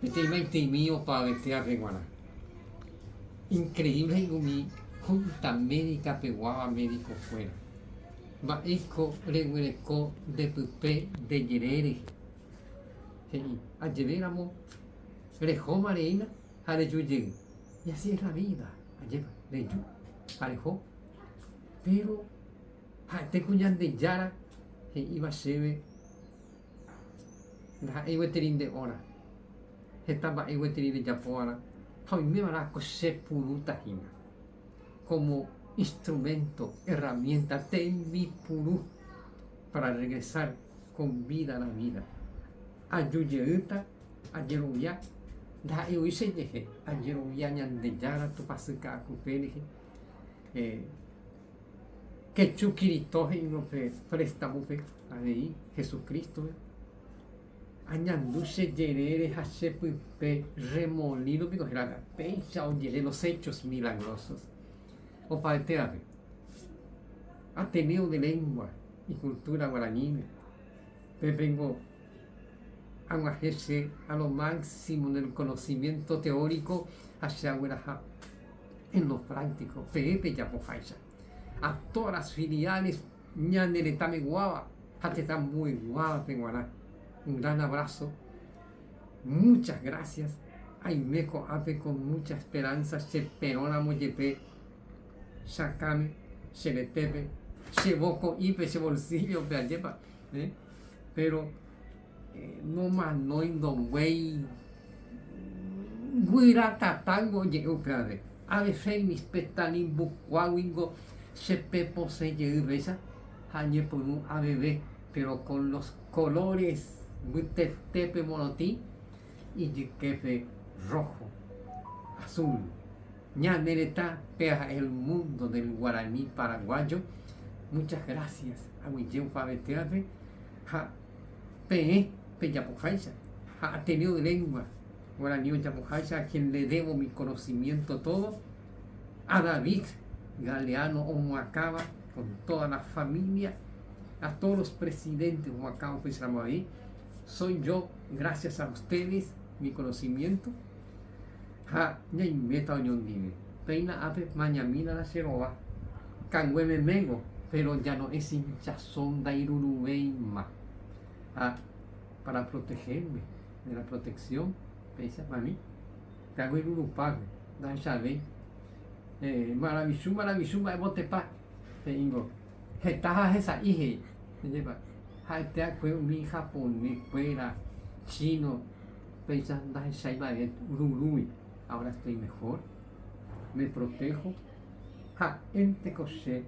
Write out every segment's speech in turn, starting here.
Peteĩ maiteimi opavetévape g̃uarã. Increíble he'i umi Junta Médica peguáva médico-kuéra. Mba'éiko reguereko nde pype nde jere rehe? He'i, Ajevéramo rehóma reína ha reju jey. Y así es la vida, ajépa, reju ha reho. Péro ha'ete ku Ñandejára he'íva chéve Ndaha'éi gueteri nde óra, heta mba'e gueteri rejapova'erã ha oimeva'erã ko che purúta hína como instrumento, herramienta, tembipuru para regresar con vida a la vida. Aju jeýta ajerovia, ndaha'éi voi che jehe, ajerovia Ñandejára Tupãsy Ka'akupe rehe. Kechu Kirito he'írõ pe préstamo-pe avei Jesucristo-pe, Añandu che jerére ha che pype remolino piko hérape, péicha ojere los hechos milagrosos opaetévape. Ateneo de Lengua y Cultura Guaraníme, pépengo ag̃uahẽ che a lo máximo en el conocimiento teórico ha che agueraha en lo práctico, peẽ pejapoháicha. A todas las filiales ñane retãmeguáva ha tetã mbueguávape g̃uarã. Un gran abrazo, muchas gracias, aime ko'ápe con mucha esperanza che perõramo jepe che akãme, che retépe, che voko'ípe, che bolsillo-pe, ajépa, eh, pero Nomanói ndoguéi guyra tatángo oje'e upévape. Aveféimis pe tanimbukuáguingo che peposẽ jey péicha ha añepyrũ aveve, pero con los colores mbytetépe morotĩ, ijyképe rojo, azul. Ñane retã péa ha'e el mundo del guaraní paraguayo. Muchas gracias aguyje opavetévape ha Peẽ pejapoháicha ha Ateneo de Lengua guarani ojapoháicha a quien le debo mi conocimiento todo, a David Galeano omoakãva con toda la familia, a todos los presidentes omoakãva upéicharamo avei, soy yo gracias a ustedes mi conocimiento ha ñaiméta oñondive. Péina ápe mañamína la che rova, kangue meméngo, pero ya no es hinchazón ndairuruvéima. Ha para protegerme de la protección, péicha mami, kangue irurupápe, ndahechavéi. Eh, maravichu, maravichu mba'e votepa, he'íngo, heta ha hesa'i he'i, ajépa, ha'ete akue umi japonés kuéra, chino, péicha ndahechái mba'eve rurúgui. Ahora estoy mejor, me protejo, ha'énteko che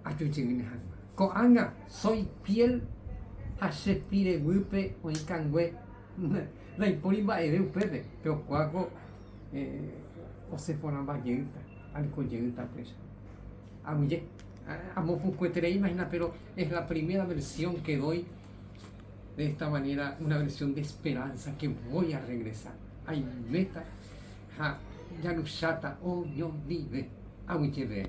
ajujeýne hag̃ua. Ko'ág̃a soy piel ha che pire guýpe oĩ kangue, ndaipóri mba'eve upépe, pe okuáko osẽ porãmba jeýta, areko jeýta upéicha. Aguyje, amopukuetereíma hína pero es la primera versión que doy de esta manera una versión de esperanza que voy a regresar. Aiméta ha jalucháta oñondive. Aguyjeve.